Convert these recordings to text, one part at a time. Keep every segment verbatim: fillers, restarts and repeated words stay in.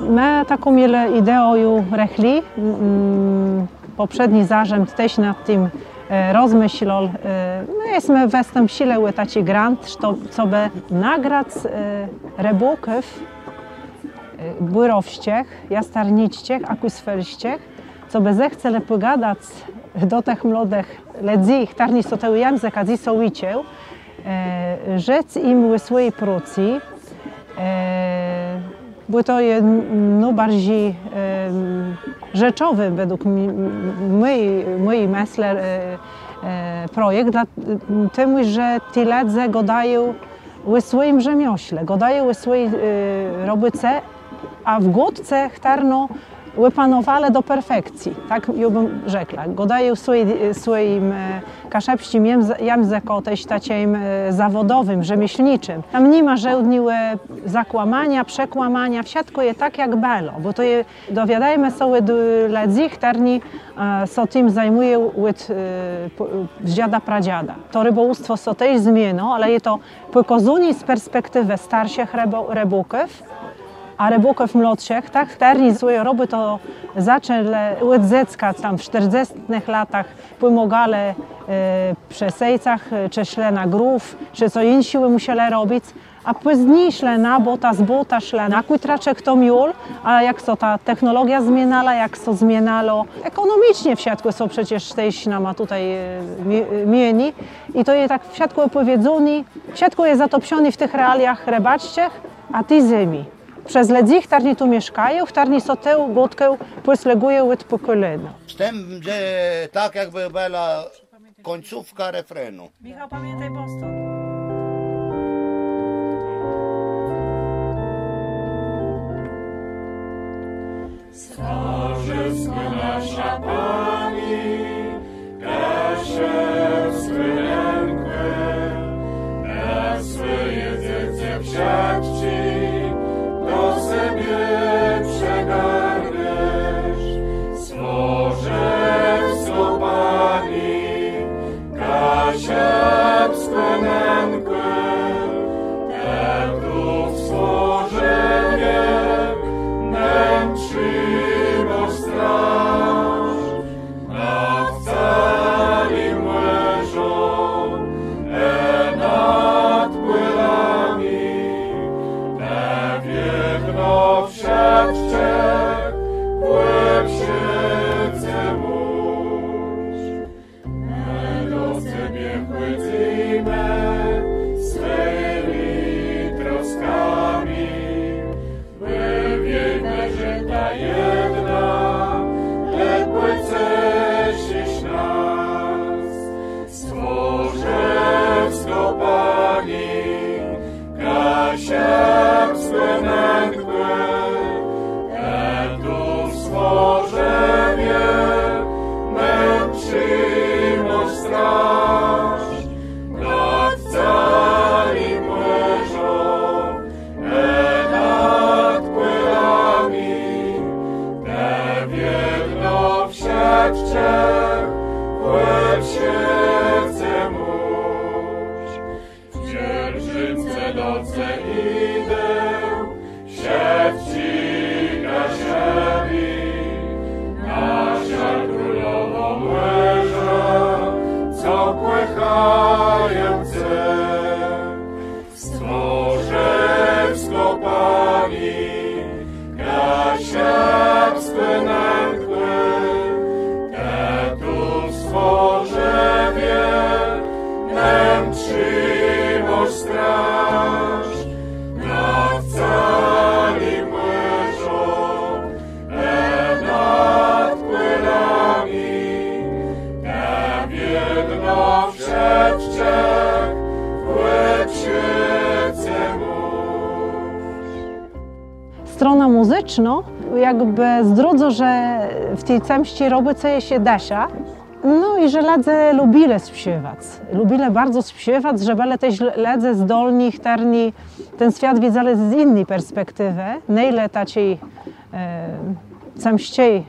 Më taką mielë ideã ju rëchli. Mm, pòprzédny zarzãd téż nad tim, e, rozmëszlôł. E, më jesmë wëstąpilë ò taczi grant, co, co bë nagrac, e, rëbôków, e, bòrowsczich, jastarnicczich, a kùszewsczich, co bë zechcelë pògadac do tëch młodëch lëdzy, chtërny sã tegò jãzëka dzysô ùczą, e, rzec jim ò swòji prôcy, e, bò to je n-, nôbarżi, e, rzeczowi wedłùg m-, m-, mòji, mòji mëslë, e, e, projekt, dlôte że ti lëdze gôdają ò swòjim rzemiośle, gôdają ò swòji, e, robòce, a w gôdce chtërną òpanowelë do perfekcji, tak jô bëm rzekła. Gôdają swòj-, swòjim, e, kaszëbsczim jãz-, jãzëkã téż taczim, e, zawòdowim, rzemieślniczim. Tam ni ma żódnégò zakłamaniô, przekłamaniô, wszëtkò je tak, jak bëło, bò to je, dowiôdómë sã òd, e, lëdzy, chtërny, e, sã tim zajmùją òd, e, pò-, z dziada pradziada. To rëbôłowstwò sã téż zmieniło, ale je to pòkôzóné z perspektiwë starszich rëbô-, rëbôków, a rëbôków młodszich, tak, chtërny swòjã robòtã zaczãlë òd dzecka, tam w sztërdzestëch latach pòmôgelë, e, przë sécach, e, czë szlë na grów, czë co jinszégò mùszelë robic, a pózni szlë na bôta, z bôta szlë na kùtraczk, to miôl, a jak sã ta technologiô zmieniała, jak sã zmieniło ekònomiczno, wszëtkò sã przecież téż nama tutaj, e, mi-, mieni. I to je tak wszëtkò òpòwiedzóné, wszëtkò je zatopioné w tëch realiach rëbacczich, a ti zemi. Przez lëdzy, chtërny tu mieszkają, chtërny sã tą gôdką pòsłëgùją òd pòkòleniô. Z tim, że tak jakbë bëła kùńcówka refrenu. Michał, pamiãtôj pòstãp. Stwòrzëskô naszô Pani, kaszëbskô nënkò, na swòje dzecë wszëtczé do sebie przëgarniesz. Stwòrzëskô Pani, kaszëbskô nënkò, Të tu w stwòrzënie nóm trzimôsz straż, nad całim mòrzã i nad pòlami. Të wiedno wszëtczich w òbsëdze môsz. Më do Cebie chòdzymë swymi troskami, bò wiémë, że ta jedna Të pòceszisz nas. Stwòrzëskô Pani, kaszëbskô nënkò, Të tu w stwòrzënie nóm trzimôsz straż, nad całim mòrzã i nad pòlami. Të wiedno wszëtczich w òbsëdze môsz. W pielgrzimce do Ce jidą wszëtcë Kaszëbi, naszô królewò mòrza, co kòchają Ce. Stwòrzëskô Pani, kaszëbskô nënkò, Të tu w stwòrzënie nóm trzimôsz straż, nad całim mòrzã i nad pòlami. Të wiedno wszëtczich w òbsëdze môsz. Strona mùzycznô jakbë zdrôdzô, że w ti cemsczi robòce je sã dëszã. No i że lëdze lubilë spiéwac. Lubilë baro spiéwac, że bëlë téż l-, lëdze zdolny, chtërny ten swiat widzelë z jiny perspektiwë, nié le taczi, e, cemsczi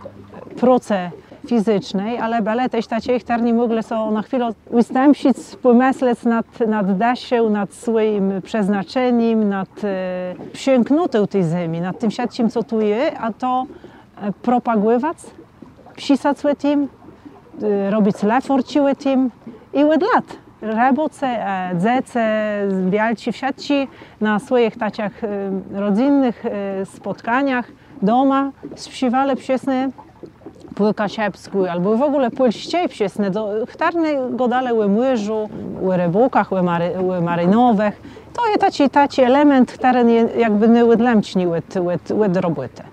procë fizyczny, ale bëlë téż taczi, chtërny mòglë so na chwilã ùstąpic, pòmëslec nad, nad dëszą, nad swòjim przeznaczenim, nad, e, piãknotą ti zemi, nad tim wszëtczim, co tu je, a to, e, propagòwac, pisac ò tim, e, robic lëfòrczi ò tim i òd lat rëbôcë, e, dzecë, białczi, wszëtcë na swòjich taczich, e, rodzinnych, e, spòtkaniach doma spiéwelë piesnie pò kaszëbskù abò w ògóle pòlsczé piesnie, do, chtërne gôdałë ò mòrzu, ò rëbôkach, ò mari-, ò marinowëch. To je taczi, taczi element, chtëren je jakbë nieòdłączny òd, òd, òd robòtë.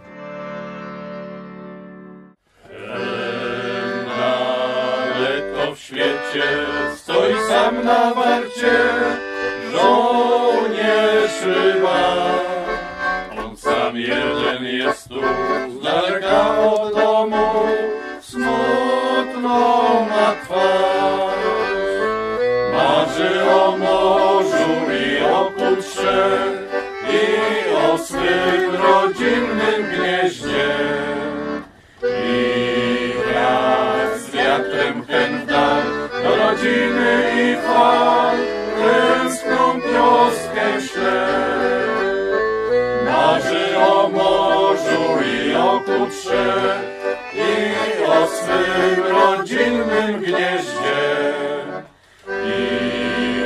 Daleko w świecie stoi sam na warcie żołnierz rybak. On sam jeden jest tu, z daleka od domu smutną ma twarz. Marzy o morzu i o kùtrze, i o swym rodzinnym gnieździe. I wraz z wiatrem hen w dal do rodziny i fal tęskną pioskiem śle. Marzy o morzu i o kùtrze, i o swym rodzinnym gnieździe. I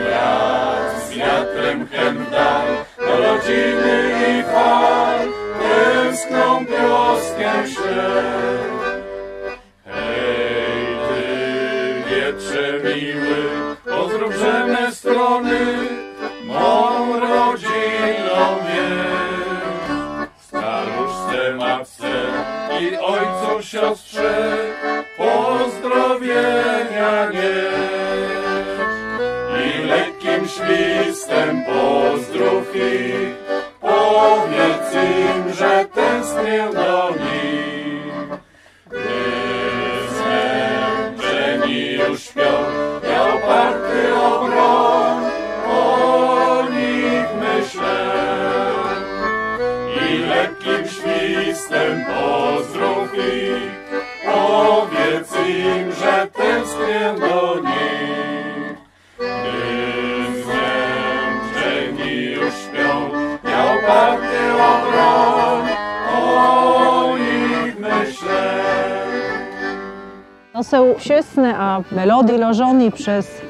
wraz z wiatrem hen w dal do rodziny i fal tęskną pioskiem śle. Hej, ty wietrze miły, pozdrów ze me strony mą rodzinną wieś. Staruszce, matce i ojcu, siostrze pozdrowienia niech. I lekkim świstem pozdrów ich, powiedz im, że tęsknię do nich. Gdy zmęczeni już śpią, ja oparty o broń o nich myślę. I lekkim świstem pozdrów ich, powiedz im, że tęsknię do nich. Gdy zmęczeni już śpią, ja oparty o broń o nich myślę. To są piesnie a melodie ùłożoné przez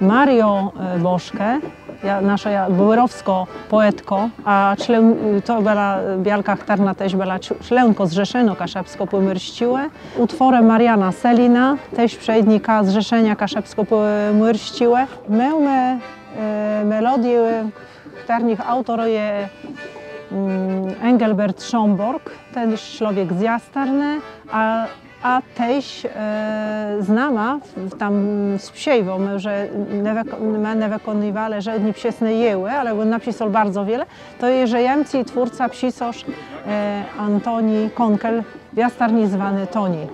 Mariã, e, Boszkã, ja-, naszã ja-, bòrowską pòetkã, a człon-, to bëła białka, chtërna téż bëła cz-, członkã Zrzeszeniô Kaszëbskò-Pòmòrsczégò. Ùtwòrë Mariana Selina, téż przédnika Zrzeszeniô Kaszëbskò-Pòmòrsczégò. Mómë, e, melodie, chtërnëch aùtorã je, mm, Engelbert Szomborg, ten człowiek z Jastarnë, a, a téż, e, z nama w-, tam spiéwô, më, że nie wëk-, më nie wëkònywelë żódny piesnie jegò, ale òn napisôł bardzo wiele. To je żëjący twórca, pisôrz, e, Antoni Konkel, w Jastarni zwany Toni.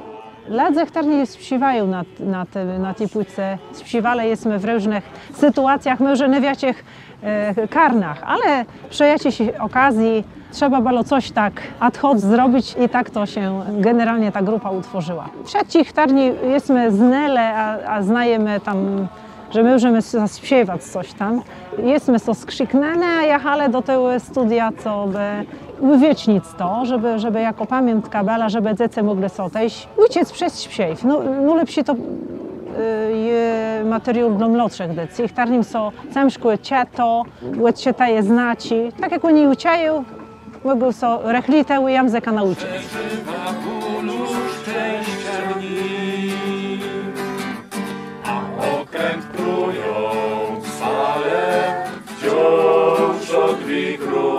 Lëdze, chtërny spiéwają na, na te, na ti płëce, spiéwelë jesmë w różnëch sytuacjach, mòże nié w jaczich, e, karnach, ale przë jaczis òkazji trzeba bëło cos tak ad hoc zrobic i tak to sã generalnie ta grëpa ùtwòrziła. Wszëtczich, chtërny jesmë znelë, a, a znajemë tam że më mòżemë zaspiéwac cos tam. Jesmë so skrziknãlë, a jachelë do tegò studia, cobë ùwiecznic to, żebë, żebë jakò pamiątka bëła, żebë dzecë mògłë so téż ùczëc przez spiéw. No, nôlepszi to, e, je materiôł dlô młodszich dzecy, chtërnym so cãżkò czëtô, òdczëtëje znaczi. Tak jak òni ùczëją, mògą so rëchli tegò jãzëka naùczëc. Przeżëwa ból szczescé dni, a òkrãt krëją fale, wciąż òd wichru